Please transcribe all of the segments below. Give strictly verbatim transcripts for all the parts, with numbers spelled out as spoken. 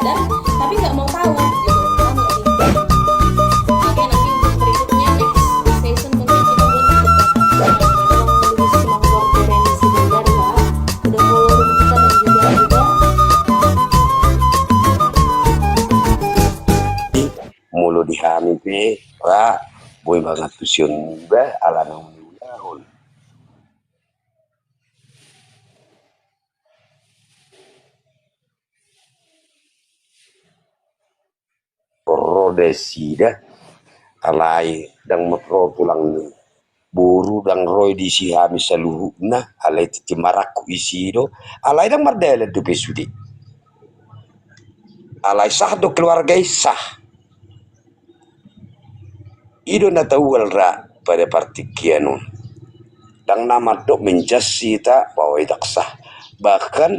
Tapi nggak mau tahu gitu. Paham nggak sih? Oke, nanti untuk berikutnya, next session, mungkin kita buat untuk Bapak. Nah, memang lebih semangat dari si Bogar, Pak. Udah follow kita dan juga udah. Molo di hami pe, Pak, boi mangantusion iba, ala naung niulahon. Ro do nasida, alai ndang ro tulang ni boru, ndang ro i di si hami saluhutna, alai tintin marangkup i si do, alai ndang mardalan dope sude. Alai sah do keluarga i, sah. I do na taual ra pada partingkian on. Ndang na mandok menjas hita bahwa i ndang sah. Bahkan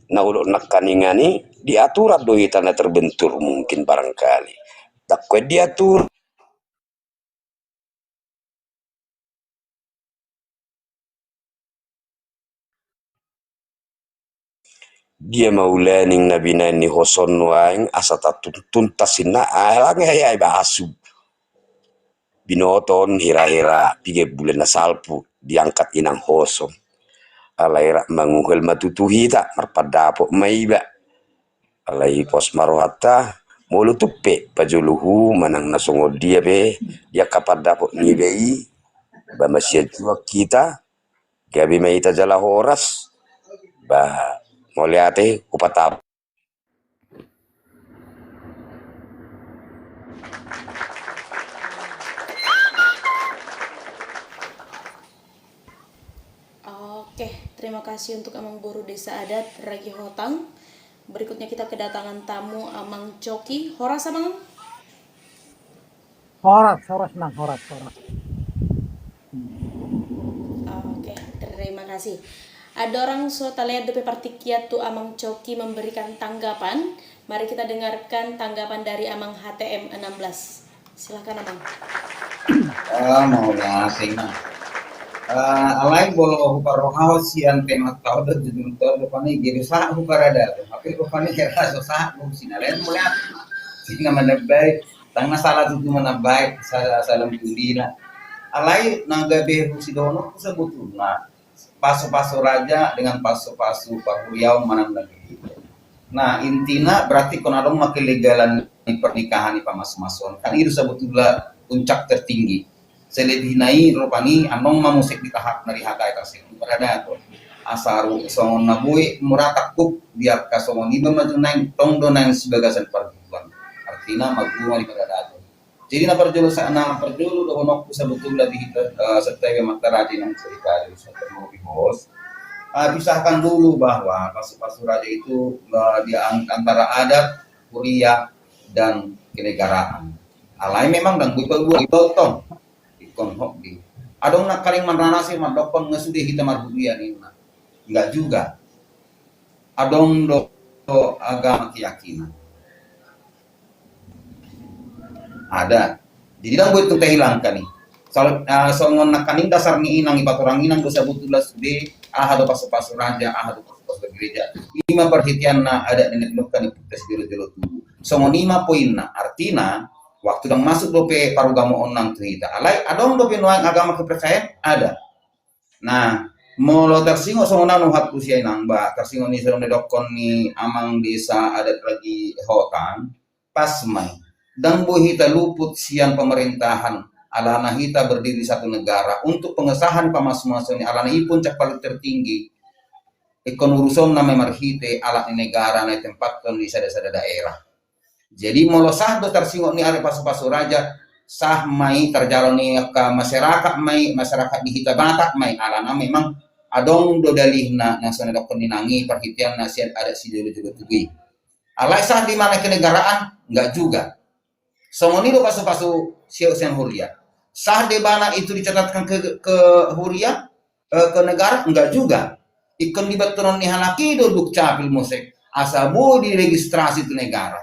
na olo nangkaningan i di aturan do hita na terbentur mungkin barangkali. Ndang koe diatur. Dia ma ulaning na binaen ni hoson nuaeng asa tatuntuntas inna, alang ai ai basu. Binoto on hira-hira piga bulan na salpu diangkat inang hoson. Alai rap manguhel ma tutu hita, marpandapot ma iba. Alai pos ma rohanta, molo tung pe pajolohu manang na songon dia pe di angka pandapot niba i, ba masian juak hita, gabe ma hita jala horas, ba mauliate, hupatap. Oke, terima kasih untuk Amang Boru Desa Adat Ragi Hotang. Berikutnya kita kedatangan tamu Amang Coki. Horas, Amang. Horas, horas, Nang, horas, horas. Oke, terima kasih. Andorang so talean dope partingkian tu Amang Coki memberikan tanggapan, mari kita dengarkan tanggapan dari Amang H T M enam belas. Silahkan, Amang. Ah, mauliate, Nang. Ah, alai molo huparrohahon sian tema ta on dohot judul ta on, rupani gabe sahat huparada. Tapi rupani hera so sahat do husinalean, mauliate. Sina manambai. Ndang na sala tutu manambai, sa-, salam tundina. Alai na gabe husidohononku sabotulna, pasupasu raja dengan pasupasu parhuriaon manang na gabe. Nah, intina berarti ingkon adong ma kelegalan ni pernikahan ni pamasumasuon. Kan i do sabotulna puncak tertinggi. Selebihna i rupani annon ma muse di tahap na dihatai tarsongon i paradaton. Asa ro songon na boi mura tangkup di angka songon iba ma tu naeng tong do naeng sibagasan parguruan. Artina maguruan di paradaton. Jadi na parjolo sa-, na parjolo dohononku sabotulna di hita, eh, serta iba mata raja nang cerita di satu mau di bos. Ah, pisahkan dulu bahwa pasupasu raja itu, eh, di ang-, antara adat, huria, dan kenegaraan. Alai memang ndang boi paluar i tong. Ingkon hot di. Adong nangkaning manranasi mandokkon nga sude hita marhuria ninna. Enggak juga. Adong do agama keyakinan. Ada. Jadi ndang boi tung tahilangkan i. Soal, eh, songon nangkaning dasar ni inang i patorang inang do sabotulna sude aha do pasupasu raja, aha do pasupasu gereja. I ma parhiteanna adat ni na nidok ni Puktas jolo-jolo tubu. Songon i ma poinna, artina waktu ndang masuk dope parugamoon nang tu hita. Alai adong dope nuaeng agama kepercayaan, ada. Nah, molo tarsingot songon na nuhatku sian inang ba, tarsingot ni songon na nidokkon ni amang desa adat Ragi Hotang, pas ma i. Ndang boi hita luput sian pemerintahan, alana hita berdiri di satu negara. Untuk pengesahan pamasumasuon i, alana i puncak paling tertinggi. Ingkon urusonna ma i marhite alat ni negara na ditempathon di sada-sada daerah. Jadi molo sah do tarsingot ni ari pasupasu raja, sah ma i tarjalo ni angka masyarakat ma i, masyarakat di hita Batak ma i, alana memang adong do dalihna na songon na nidokkon ni inang i parhiteanna sian adat sijolo-jolo tubu i. Alai sah do ibana kenegaraan? Enggak juga. Songon i do pasupasu sian, sian huria. Sah do ibana itu dicatatkan ke, ke huria, eh, ke negara? Enggak juga. Ingkon dibattonon ni halak i do dukcapil muse asa boi diregistrasi tu negara.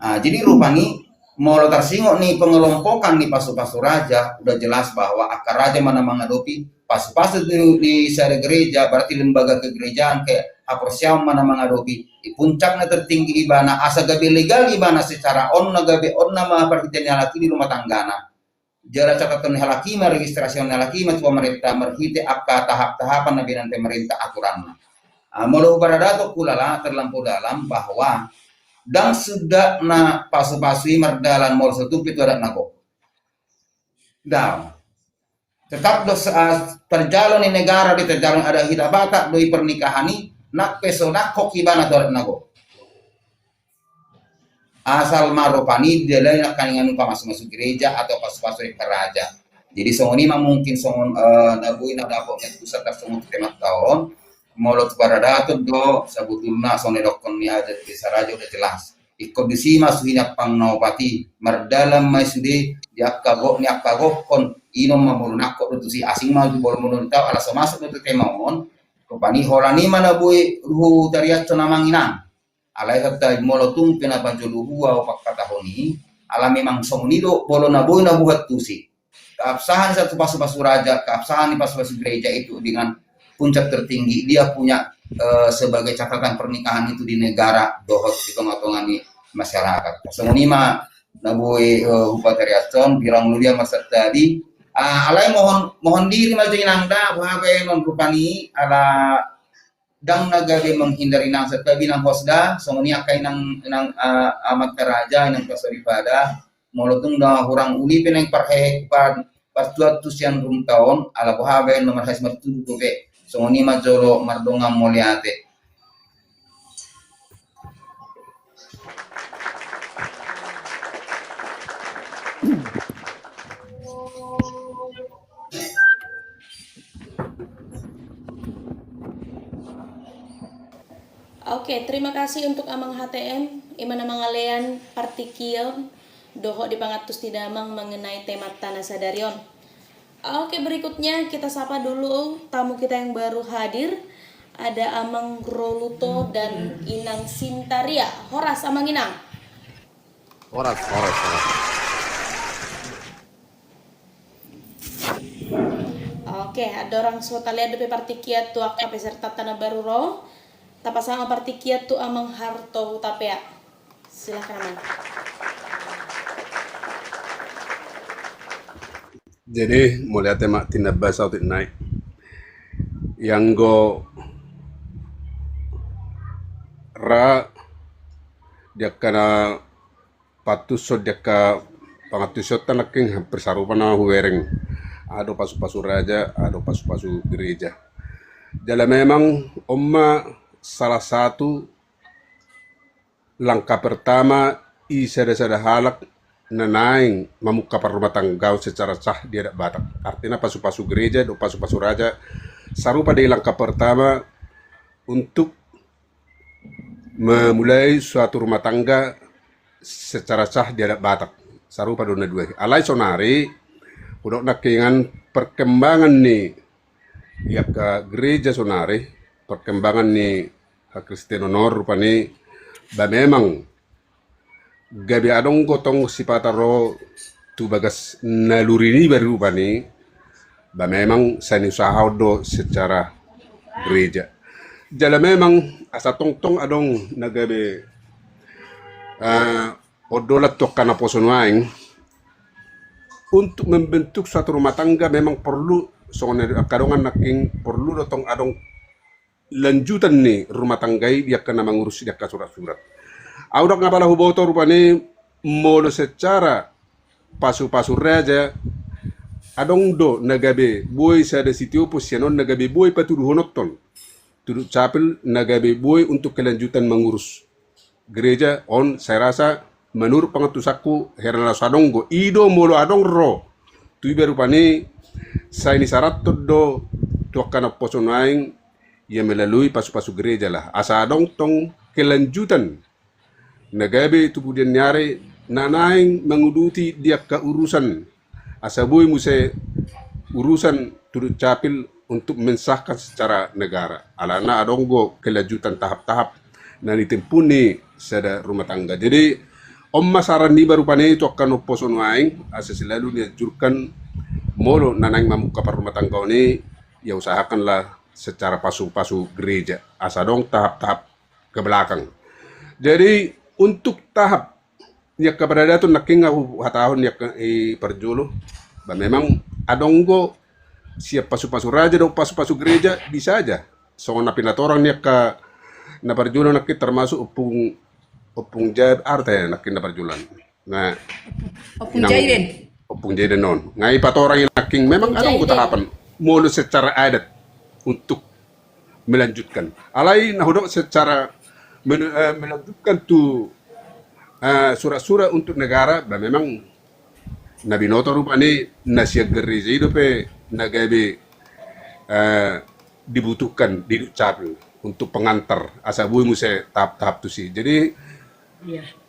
Ah, jadi rupani molo tarsingot ni pengelompokan ni pasupasu raja, udah jelas bahwa angka raja ma na mangadopi pasupasu di, di sada gereja, berarti lembaga kegerejaan kayak haporseaon ma na mangadopi, di puncakna tertinggi ibana, asa gabe legal ibana secara on na gabe on na ma parhitean ni halak i di rumah tanggana. Jala catatan ni halak i ma, registrasi ni halak i ma tu pemerintah marhite angka tahap-tahapan na binahen pemerintah aturanna. Ah, molo huparadathon hulala terlampau dalam bahwa ndang suda na pasu-pasu i mardalan molo so tung pe tu adat na gok. Ndang. Tetap do sa-, tarjalo ni negara do i, tarjalo ni adat hita Batak do i pernikahan i, nang pe so nangkok ibana tu adat na gok. Asal ma rupani didalani nangkaningan upa masu-masu gereja atau pasu-pasu angka raja. Jadi songon i ma mungkin songon, eh, na boi na dapot na tusa tarsongon tu temanta on, molo tu paradaton do sabotulna songon na didokkon ni adat desa raja udah jelas. Ingkon disi ma suhi ni ampang na opat i, mardalan ma i sude di angka gok ni angka gokkon, inon ma molo nangkok do tusi, asing ma tu molo-molo ni tau ala so masuk do tu tema on. Rupani holan i ma na boi hutariashon amang inang. Alai hata molo tung pe na pajolo hua hupangkatahon i, ala memang songon i do molo na boi na buat tusi. Keabsahan satu pasu-pasu raja, keabsahan ni pasu-pasu gereja itu dengan puncak tertinggi dia punya, eh, sebagai catatan pernikahan itu di negara dohot di tonga-tonga ni masyarakat. Songon i ma na boi, eh, hupatariashon, bilang lu dia masa tadi. Ah, alai mohon, mohon diri ma jo inang da, boha baenon rupani, ala ndang na gabe menghindar inang, satabi nang hos da, songon i angka inang, inang, ah, amanta raja, inang pasoripada, molo tung da hurang uli pe naeng parhehe, par-, partuat tu sian rumta on, ala boha baen nomor hais martudu dope, songon i ma jolo mardongan mauliate. Oke, terima kasih untuk Amang H T M, i ma na mangalean partingkian dohot di pangantusi damang mengenai temanta na sadari on. Oke, berikutnya kita sapa dulu tamu kita yang baru hadir. Ada Amang Roluto dan Inang Sintaria. Horas, Amang Inang. Horas, horas, horas. Oke, andorang so talean dope partingkian tu angka pesertanta na baru ro, tapasahat ma partingkian tu Amang Harto Hutapea. Silakan, Amang. Jadi, mauliate ma tinaba saotik nai. Ianggo ra di angka na pantuson di angka pangantusionta nangkin hampir sarupa na hubereng. Adong pasu-pasu raja, adong pasu-pasu gereja. Jala memang on ma salah satu langkah pertama i sada-sada halak na naeng mamungka parrumatanggaon secara sah di adat Batak. Artina pasu-pasu gereja dohot pasu-pasu raja sarupa do i langkah pertama untuk memulai suatu rumah tangga secara sah di adat Batak. Sarupa do na dua i. Alai sonari, hudok nangkiningan perkembangan ni di angka gereja sonari, perkembangan ni hakristenon on rupani, ba memang gabe adong gotong sipata ro tu bagas naluri niba rupani, ba memang sai niusahahon do secara gereja. Jala memang asa tongtong adong na gabe, eh, ondolan tu angka naposo nuaeng, untuk membentuk suatu rumah tangga memang porlu, songon na angka dongan nangkin porlu do tong adong lanjutan ni rumah tangga i di angka na mangurus di angka surat-surat. Au ndang apala huboto rupani molo secara pasu-pasu raja adong do na gabe boi sada sitiopon sian on na gabe boi patuduhononton tu duk capil na gabe boi untuk kelanjutan mangurus gereja on, saya rasa menurut pangantusanku, hera na so adong do i do molo adong ro tu iba rupani sai nisarathon do tu angka naposo nuaeng, ia melalui pasu-pasu gereja lah. Asa adong tong kelanjutan na gabe tu pudian ni ari na naeng manguduti di angka urusan asa boi muse urusan tu duk capil untuk mensahkan secara negara. Alana adong do kelanjutan tahap-tahap na nitempuhon ni sada rumah tangga. Jadi on ma saran niba rupani tu angka naposo nuaeng asa selalu nianjurkan molo na naeng mamungka parrumatanggaon i, ya usahakanlah secara pasu-pasu gereja, asa adong tahap-tahap ke belakang. Jadi untuk tahap ni angka paradaton nangkin nga huhatahon ni angka i parjolo, ba memang adong do sian pasu-pasu raja dohot pasu-pasu gereja, bisa aja songon na pinatorang ni angka na parjolo nangkin termasuk Ompung, Ompung Jab, aha do nangkin na parjolo an. Nah, Ompung Jaiden. Ompung Jaiden on. Nga i patorang i nangkin memang adong do tahapan molo secara adat untuk melanjutkan. Alai na hudok secara men-, eh, melanjutkan tu, eh, surat-surat untuk negara, ba memang na binoto rupani na sian gereja i dope na gabe, eh, dibutuhkan di Dukcapil untuk pengantar asa boi muse tahap-tahap tusi. Jadi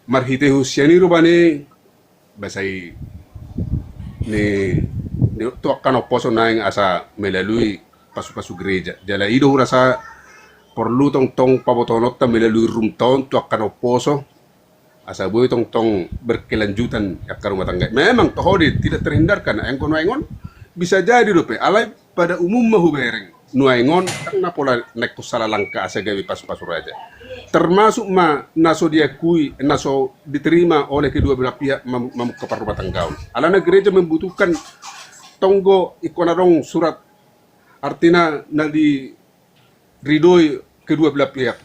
marhitehon sian i rupani basa i ni, ni tu angka na umposo naeng asa melalui pasu-pasu gereja. Jala i do hurasa porlu tongtong pabotohononta melalui rumta on tu angka na umposo asa boi tongtong berkelanjutan angka rumah tangga. Memang toho do i, tidak terhindarkan, anggo nuaeng on bisa jadi dope, alai pada umumna hubereng nuaeng on ndang na pola naeng sala langka asa gabe pasu-pasu raja. Termasuk ma na so diakui, na so diterima oleh kedua belah pihak mem-, membuka parrumatanggaon. Alana gereja membutuhkan tonggo ingkon adong surat, artina na diridoi kedua belah pihak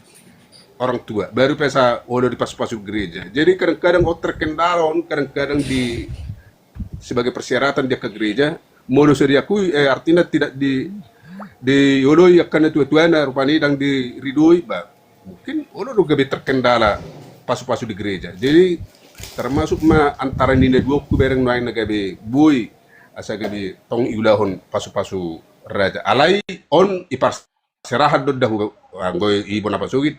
orang tua, baru pe asa olo dipasu-pasu gereja. Jadi kadang-kadang on terkendala on, kadang-kadang di sebagai persyaratan di angka gereja, molo so diakui, eh, artina tidak di, dioloi angka na tua-tuana rupani ndang diridoi, ba mungkin olo do gabe terkendala pasu-pasu di gereja. Jadi termasuk ma antara ni na dua on hubereng nuaeng na gabe boi asa gabe tong iulahon pasu-pasu raja. Alai on i par serahan do dahu anggo i Bona Pasugit.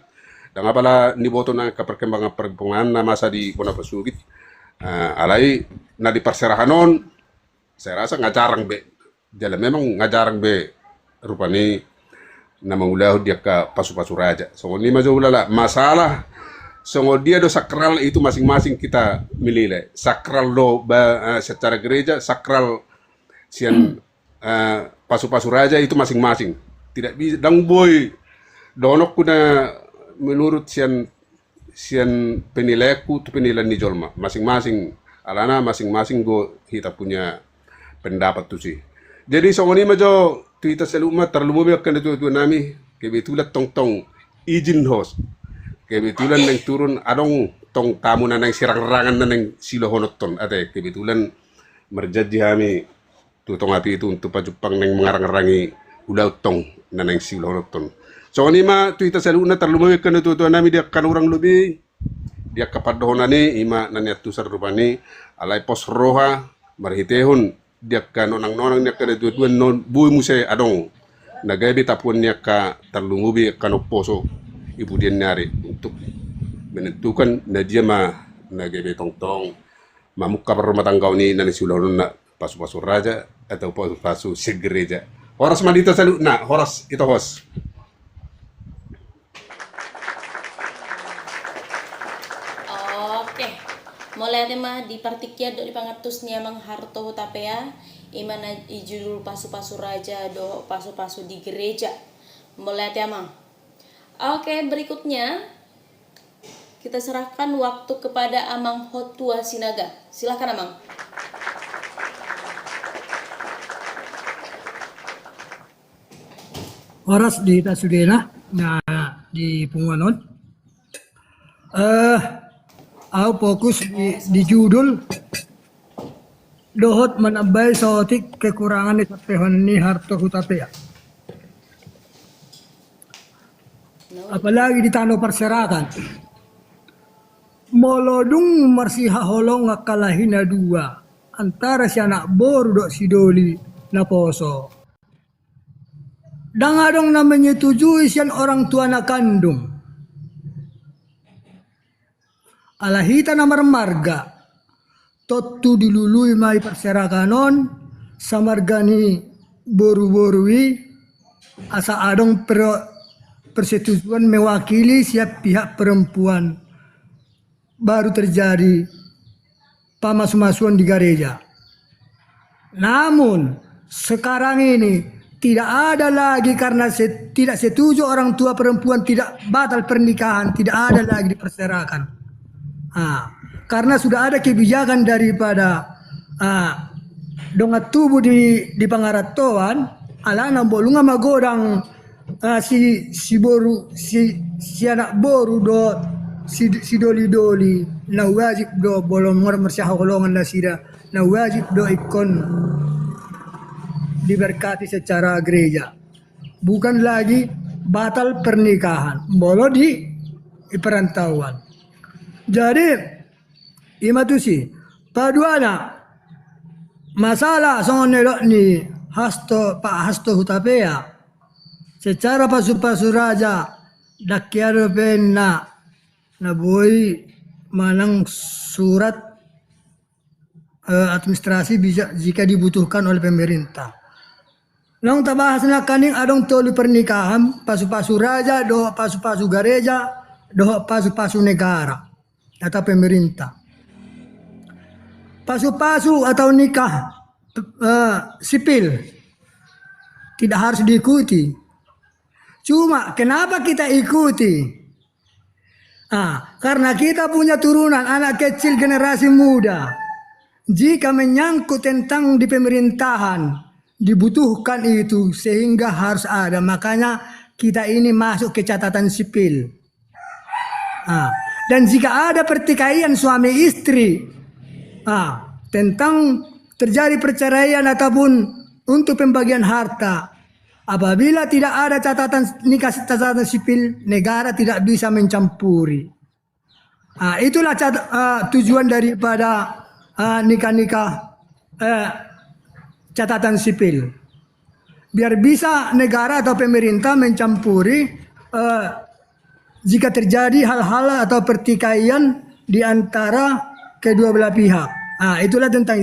Ndang apala niboto nangka perkembangan-perkembangan na masa di Bona Pasugit. Ah, alai na di parserahan on, saya rasa nga jarang be. Jala memang nga jarang be rupani na mangulahon di angka pasu-pasu raja. Songon i ma jo ulala. Masalah songon dia do sakral itu masing-masing kita menilai. Sakral do ba, eh, secara gereja, sakral sian eh, pasu-pasu raja itu masing-masing. Tidak bisa, ndang boi dohononku na menurut sian, sian penilaianku tu penilaian ni jolma. Masing-masing, alana masing-masing do hita punya pendapat tusi. Jadi songon i ma jo tu hita saluhutna, tarlumobi angka na tua-tua nami, kebetulan tongtong izin host. Kebetulan naeng turun adong tong tamu na naeng sirangrangan na naeng siulahononton, ate kebetulan marjanji hami tu tonga pitu untuk pajumpang naeng mangarangrangi ulaon tong na naeng siulahononton. Songon i ma tu hita saluhutna, tarlumobi angka na tua-tua nami di angka na hurang lobi, di angka pandohonan i, i ma na niantusan rupani, alai pos roha marhitehon di angka nonang-nonang ni angka na tua-tua on boi muse adong na gabe tapuan ni angka tarlumobi angka na umposo i pudian ni ari untuk menentukan na dia ma na gabe tongtong mamungka parrumatanggaon i na naeng siulahononna pasu-pasu raja atau pasu-pasu segereja. Horas ma di hita saluhutna, horas ito host. Oke. Mauliate ma di partingkian dohot di pangantus ni Amang Harto Hutapea, i ma na dijudul pasu-pasu raja dohot pasu-pasu di gereja. Mauliate Amang. Oke, berikutnya kita serahkan waktu kepada Amang Hottua Sinaga. Silahkan, Amang. Horas di hita sudena na di punguan on. Eh, au fokus di, di judul dohot manambai saotik kekurangan ni sampehon ni Harto Hutapea. Apalagi di tano parserahan. Molo dung marsihaholongan angka lahi na dua antara si anak boru dohot si doli naposo, ndang adong na menyetujui sian orang tua na kandung. Ala hita na marmarga, tontu dilului ma i parserahan on, samarga ni boru-boru i, asa adong per-, persetujuan mewakili sian pihak perempuan. Baru terjadi pamasu-masuan di gareja. Namun, sekarang ini tidak ada lagi karena se-, tidak setuju orang tua perempuan, tidak batal pernikahan, tidak ada lagi diperserahkan. Ah, karena sudah ada kebijakan daripada, ah, dongan tubu di, di pangarantoan, alana molo nunga magodang, ah, si, si boru, si, si anak boru do, si, si doli-doli, na wajib do molo nunga marsihaholongan nasida, na wajib do ingkon diberkati secara gereja. Bukan lagi batal pernikahan molo di, di perantauan. Jadi, ima tusi. Paduana, masalah songon nidok ni Hasto, Pak Hasto Hutapea, secara pasu-pasu raja, ndang hea dope na, na boi manang surat, eh, administrasi bisa jika dibutuhkan oleh pemerintah. Naung tabahas nangkaning, adong tolu pernikahan, pasu-pasu raja, dohot pasu-pasu gareja, dohot pasu-pasu negara atau pemerintah. Pasu-pasu atau nikah, eh, sipil tidak harus diikuti. Cuma kenapa kita ikuti? Ah, karena kita punya turunan, anak kecil, generasi muda. Jika menyangkut tentang di pemerintahan, dibutuhkan itu, sehingga harus ada. Makanya kita ini masuk ke catatan sipil. Ah, dan jika ada pertikaian suami istri, ah, tentang terjadi perceraian ataupun untuk pembagian harta, apabila tidak ada catatan nikah, catatan sipil, negara tidak bisa mencampuri. Ah, itulah cat-, ah, tujuan daripada, ah, nikah-nikah, eh, catatan sipil. Biar bisa negara atau pemerintah mencampuri, eh, jika terjadi hal-hal atau pertikaian di antara kedua belah pihak. Ah, itulah tentang,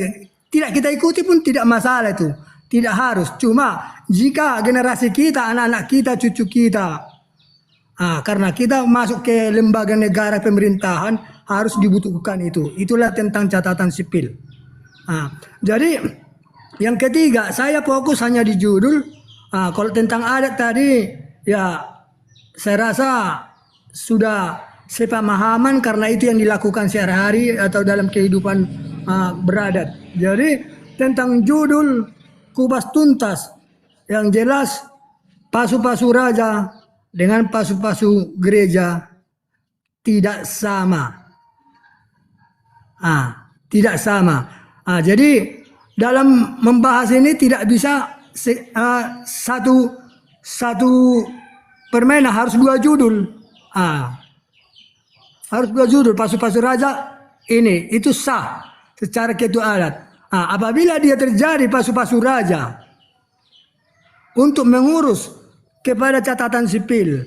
tidak kita ikuti pun tidak masalah itu. Tidak harus. Cuma jika generasi kita, anak-anak kita, cucu kita, ah, karena kita masuk ke lembaga negara pemerintahan, harus dibutuhkan itu. Itulah tentang catatan sipil. Ah, jadi yang ketiga, saya fokus hanya di judul. Ah, kalau tentang adat tadi, ya, saya rasa sudah sepemahaman karena itu yang dilakukan sehari-hari atau dalam kehidupan, ah, beradat. Jadi, tentang judul kupas tuntas, yang jelas pasu-pasu raja dengan pasu-pasu gereja tidak sama. Ah, tidak sama. Ah, jadi dalam membahas ini tidak bisa se-, ah, satu, satu permainan, harus dua judul. Ah, harus dua judul, pasu-pasu raja ini, itu sah secara ketua adat. Ah, apabila dia terjadi pasu-pasu raja untuk mengurus kepada catatan sipil,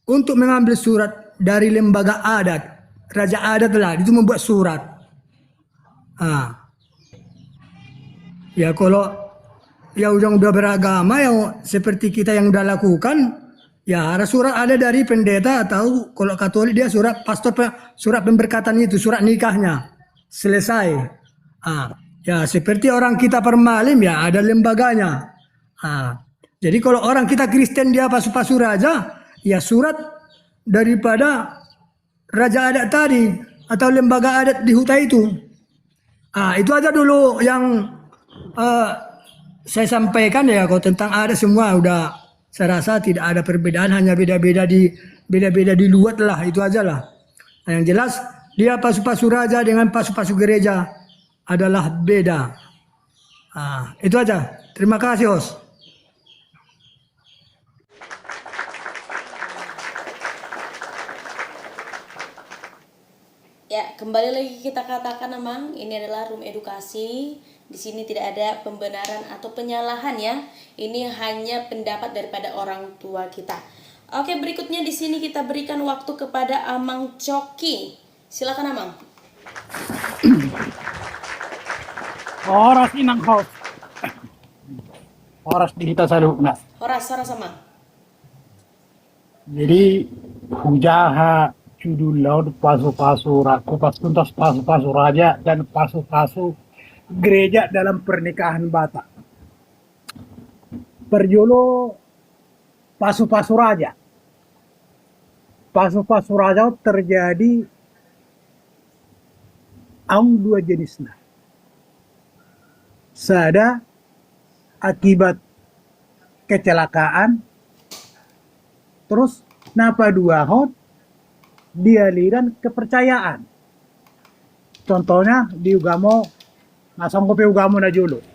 untuk mengambil surat dari lembaga adat, raja adat lah, itu membuat surat. Ah. Ya, kalau ya udah, udah beragama, yang seperti kita yang udah lakukan, ya ada surat, ada dari pendeta atau kalau Katolik dia surat pastor pe-, surat pemberkatan itu, surat nikahnya. Selesai. Ah, ya seperti orang kita permalim, ya ada lembaganya. Ah, jadi kalau orang kita Kristen dia pasu-pasu raja, ya surat daripada raja adat tadi atau lembaga adat di huta itu. Ah, itu aja dulu yang, eh, saya sampaikan ya, kalau tentang adat semua udah saya rasa tidak ada perbedaan, hanya beda-beda di, beda-beda di luar lah, itu aja lah. Nah, yang jelas dia pasu-pasu raja dengan pasu-pasu gereja adalah beda. Ah, itu aja. Terima kasih, host. Ya, kembali lagi kita katakan, Amang, ini adalah room edukasi. Di sini tidak ada pembenaran atau penyalahan, ya. Ini hanya pendapat daripada orang tua kita. Oke, berikutnya di sini kita berikan waktu kepada Amang Coki. Silakan, Amang. Horas, Inang host. Horas di hita saluhutna. Horas, horas, Amang. Jadi, hujaha judul lawan pasu-pasu ra-, kupas tuntas pasu-pasu raja dan pasu-pasu gereja dalam pernikahan Batak. Parjolo, pasupasu raja. Pasupasu raja on terjadi adong dua jenisna. Sada akibat kecelakaan, terus na paduahon di aliran kepercayaan. Contohnya di ugamo, na songon pe ugamo na jolo.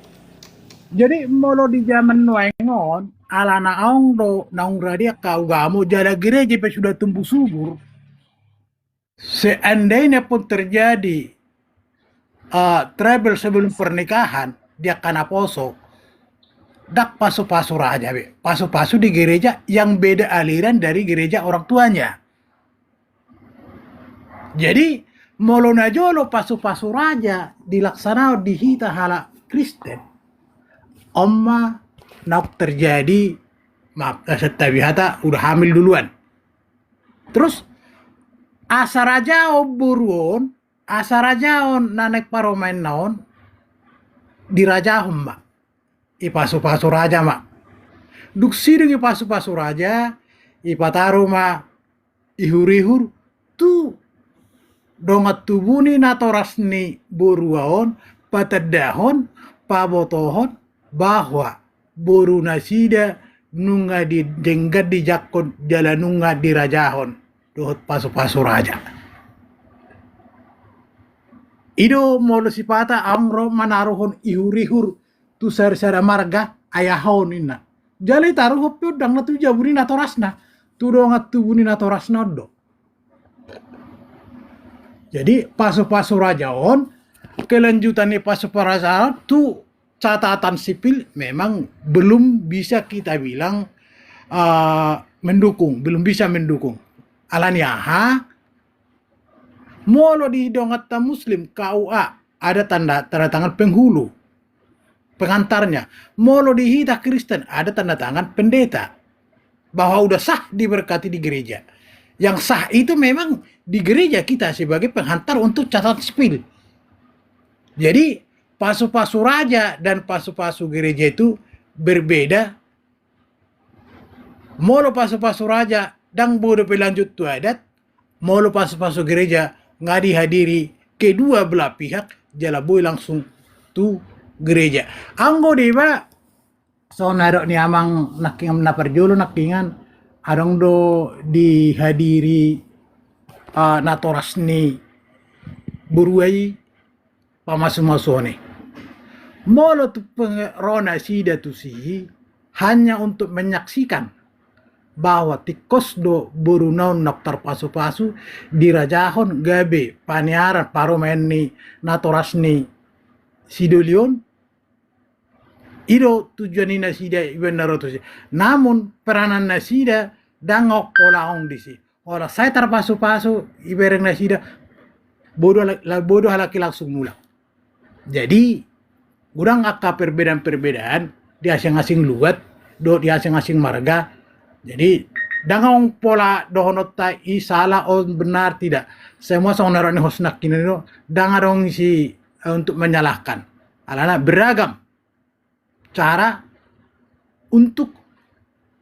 Jadi molo di zaman nuaeng on, alana adong do naung rade angka ugamo jala gereja pe sudah tumbuh subur. Seandainya pun terjadi, eh, trouble sebelum pernikahan di angka naposo, ndang pasupasu raja be, pasupasu di gereja yang beda aliran dari gereja orang tuanya. Jadi molo na jolo pasupasu raja dilaksanaon di hita halak Kristen, on ma naung terjadi, maaf, eh, santabi hata, udah hamil duluan. Terus asa rajaon boru on, asa rajaon na naeng parumaenna on, dirajahon ma, ipasupasu raja ma. Dung sidung ipasupasu raja, ipataru ma ihur-ihur tu dongan tubu ni natoras ni borua on, patandahon, pabotohon bahwa boru nasida nunga di, denggan dijangkon jala nunga dirajahon dohot pasupasu raja. I do molo sipata adong ro manaruhon ihur-ihur tu sada-sada marga, ayahon ninna. Jala itaruhon pe undangna tu jabu ni natorasna, tu dongan tubu ni natorasna on do. Jadi pasupasu raja on, kelanjutan ni pasupasu raja on tu catatan sipil memang belum bisa kita bilang, eh, mendukung, belum bisa mendukung. Alani aha? Molo di donganta Muslim, K U A, ada tanda, tanda tangan penghulu, pengantarnya. Molo di hita Kristen, ada tanda tangan pendeta bahwa udah sah diberkati di gereja. Yang sah itu memang di gereja kita sebagai penghantar untuk catatan sipil. Jadi pasupasu raja dan pasupasu gereja itu berbeda. Molo pasupasu raja ndang boi dope lanjut tu adat, molo pasupasu gereja nga dihadiri kedua belah pihak jala boi langsung tu gereja. Anggo deba, songon na didok ni amang nangkiningan, na parjolo nangkiningan, adong do dihadiri, ah, natoras ni borua i, pamasumasuon i. Molo tu peng-, ro nasida tusi hanya untuk menyaksikan bahwa tingkos do boruna on naung tarpasupasu, dirajahon gabe paniaran parumaen ni natoras ni sidoli on, i do tujuan ni nasida, ibaen na ro tusi. Namun peranan nasida ndang adong pola on disi. Olo, sai tarpasupasu, ibereng nasida, boi do halak, la-, boi do halak i langsung mulak. Jadi godang angka perbedaan-perbedaan di asing-asing luat dohot di asing-asing marga. Jadi ndang adong pola dohononta i salah, on benar, tidak. Semua songon na didok ni host nangkiningan i do, ndang adong isi, eh, untuk menyalahkan. Alana beragam cara untuk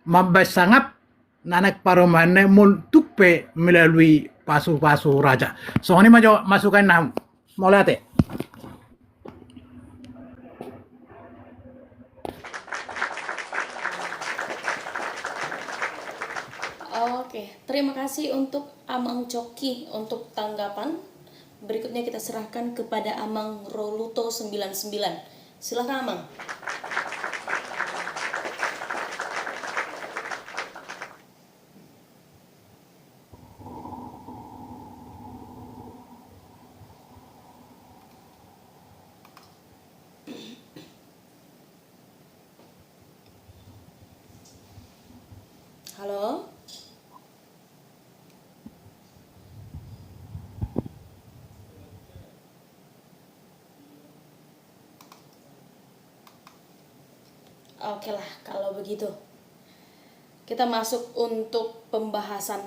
mambaen sangap na naeng parumaenna i, molo tung pe melalui pasupasu raja. Songon i ma jo masukan nami. Mauliate. Oke, terima kasih untuk Amang Coki untuk tanggapan. Berikutnya kita serahkan kepada Amang Roluto sembilan sembilan. Silakan, Amang. Halo? Oke lah, kalau begitu. Kita masuk untuk pembahasan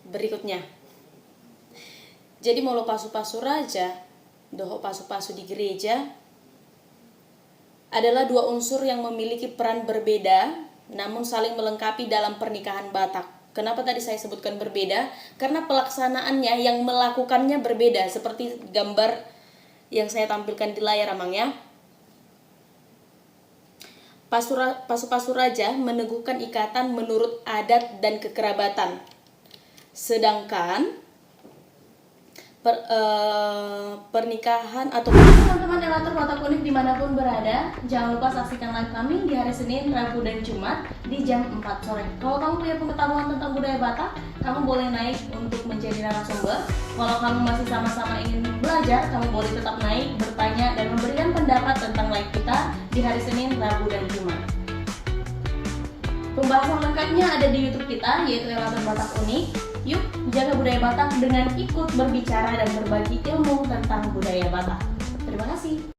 berikutnya. Jadi, molo pasupasu raja dohot pasupasu di gereja, adalah dua unsur yang memiliki peran berbeda namun saling melengkapi dalam pernikahan Batak. Kenapa tadi saya sebutkan berbeda? Karena pelaksanaannya, yang melakukannya berbeda, seperti gambar yang saya tampilkan di layar, Amang, ya. Pasura-, pasu-pasu raja meneguhkan ikatan menurut adat dan kekerabatan. Sedangkan per-, eh, pernikahan atau teman-teman Elator Batak Unik dimanapun berada, jangan lupa saksikan live kami di hari Senin, Rabu, dan Jumat di jam empat sore. Kalau kamu punya pengetahuan tentang budaya Batak, kamu boleh naik untuk menjadi narasumber. Kalau kamu masih sama-sama ingin belajar, kamu boleh tetap naik, bertanya, dan memberikan pendapat tentang live kita di hari Senin, Rabu, dan Jumat. Pembahasan lengkapnya ada di YouTube kita, yaitu Elator Batak Unik. Yuk, jaga budaya Batak dengan ikut berbicara dan berbagi ilmu tentang budaya Batak. Terima kasih.